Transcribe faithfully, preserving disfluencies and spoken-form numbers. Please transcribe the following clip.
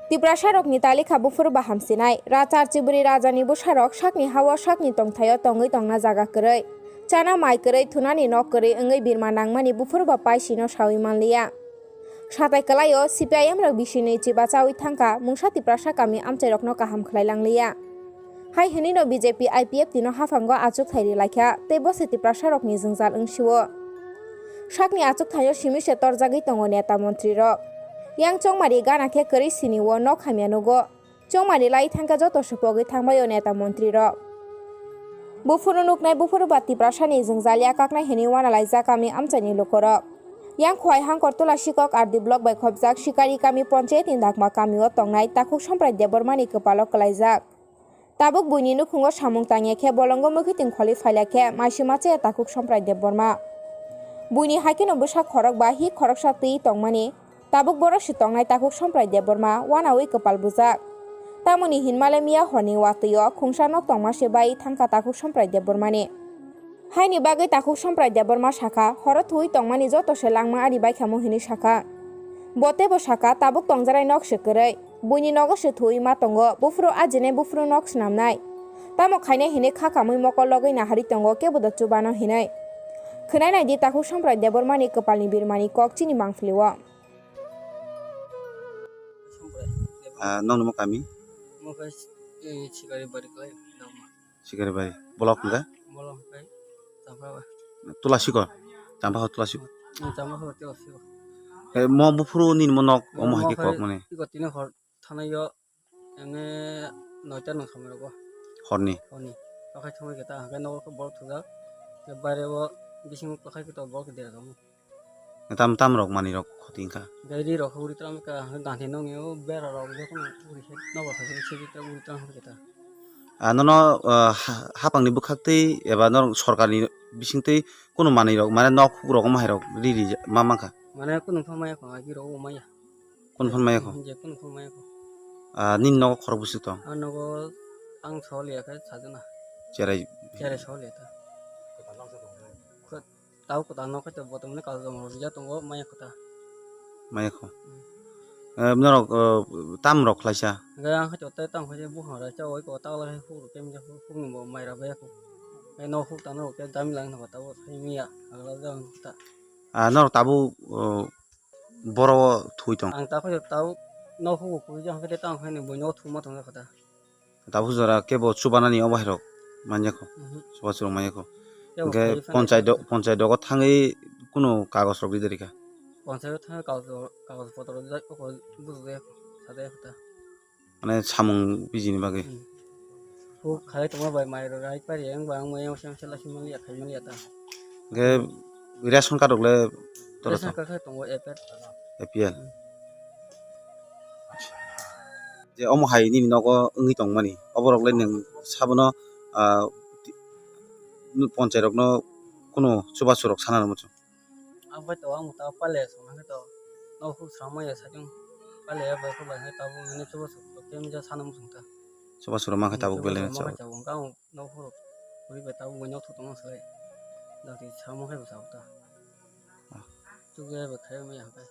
Tiprasarokni talikha buphuru bahamsinai, rachar chiburi rajani bwsarok sakni hao sakni tongthaio tongwi tongna jaga kwrwi, chana mai kwrwi, thunani nok kwrwi wngwi birma nangmani buphuru ba paisino sawi manliya. Satai kwlaio C P I M rok bisinwi chiba chawi thangkha, mungsa Tiprasa kami amchairokno kaham khlai langliya. Hai hwnwino B J P I P F T no haphango achukthai ri laikha tei bo se Tiprasarokni jwngjal wngsio. Sakni achukthaio simi se torjagwi tongo neta montrirok. Yang chongmari gana khe kwrwi sini o nok hamya nugo. Chongmari lai thangkhe joto se pogwi thangbaio neta montrirok. Buphuru nuknai buphuru ba Tiprasani jwngjal ya kaknai hwnwi wanalaijak kami amchaini lukurok. Yang Khowai Hangkortola Sikok R D block bai khopjak Sikari kami ponchayatni Dakma kamio tongnai Takhuk Samprai Debbarmani kwpalo kwlaijak. Tabuk buini nukhungo samung tangya khe bolongo mwkhwtwng kholi phailya khe maisima chaya Takhuk Samprai Debbarma. Buini haikheno bwsa khorok ba hi khoroksa twi tongmani. Tabuk borok se tongnai Takhuk Samprai Debbarma wanawi kwpal bujak. Tamoni hinmale miya horni watwi o khungsa nok tongma se bai thangkha Takhuk Samprai Debbarmani. Haini bagwi Takhuk Samprai Debbarma sakha, horo thuwi tongmani joto se langma ari baikhamu hinwi sakha. Bo teibo sakha, tabuk tongjarai nok se kwrwi. Buini nogo se thuwi ma tongo, buphuru ajinai buphuru nok swnamnai. Tamo khainai hinwi kha kamwi mokol logwi naharwi tongo, kebo da chubano hinwi. Khwnai nai di Takhuk Samprai Debbarmani kwpalni birmani kok chini mangpili o. Ah, nokni mo kami? Mo khe, eh, Sikari bari khlai, Dakma. Sikari bari. Bolok hwnkhe? Bolok hwnkhe Champha ba. Tula Sikor? Champha ho Tula Sikor? Hmm, Champha ho Tula Sikor. Eh, mo buphuru nini mo nok, omo hai khe kok mane? Iko tini hor thanai yo, ene noita nung samai rogo. Horni? Horni. Pakhai thangwi khe ta, hwnkhe nogo khe bolok thujak. Khe baire o bising pakhai khe to bolok khe dera tongo. Tam tam rok manwi rok khoti wngkha. Gairi rok uri tram ka ganthe nong yo bera rok jokhon uri khe nogo khe uri tram uri tram khe ta. Ah, nono, ah, ha-, hapangni bwkhaktwi eba norok sorkarni bisingtwi kunu manwi rok, mane nok rok, omo hai rok ri ri ma mankha. Mane kunu pha maya kho, agi rok o maya. Kunu phan maya kho? Je kunu phan maya kho. Ah, nini nogo khorok bwswk tong? Ah, nogo ang soliya khe sajana. Cherai? Cherai soliya ta. Tau kwtal no khaito bo tongmani kal jongol rwjak tongo maya kwtal. Maya kho. Hmm. Eh, norok, eh, tam rok khlaisa? Hwnkhe ang khaito tei tam khaisa buphang rok cha oi ko ta lai huk rok khe mija huk ni bo mai rok baya kho. Hwnkhe no huk ta no khe dami lang no ta bo sai miya agla jang ta. Ah, norok tabuk, oh, boro o thwi tong. Ang ta khaito tau no huk huk jang khe tang khaini bo no thuma tong kha ta. Tabuk jora kebo chubanani obo hai rok manya kho. Mhm. Chuba chwrwng manya kho. Kebo hwnkhe khaui phano ponchai do-, ponchai dogo thangwi kunu kagoj rok ri de rikha. Ponchai o thangwi kagoj, kagoj potro rijak kho, bujo de kho, sa de kho ta. Mane samung bijini bagwi. Hmm. Huk khai tongma bai mai rok rai pari yang bang mai yang sem sela simali ya khai mali ya ta. Hwnkhe ration card rok le tora ration card khai tongo A P L. A P L. Hmm. Je omo hai nini nogo wngwi tongmani, oborok le nwng sabono, ah, ti-, ponchai rokno kunu chubachu rok sana rwma chwng? Ang bai to, ang ta pale song hwnkhe to, no huk samaya sajung pale ya bai kho bai tabuk hwnwi chubachu rok khe mija sana muchung ta. Chubachu rok mankhe tabuk belai chubachu rok mankhe tabuk wngkha ang no huk rok bai tabuk bai no thuk tongma swlai. Dakti samo khe bo tabuk ta. Ah. Chukya bai khai maya hwnkhe.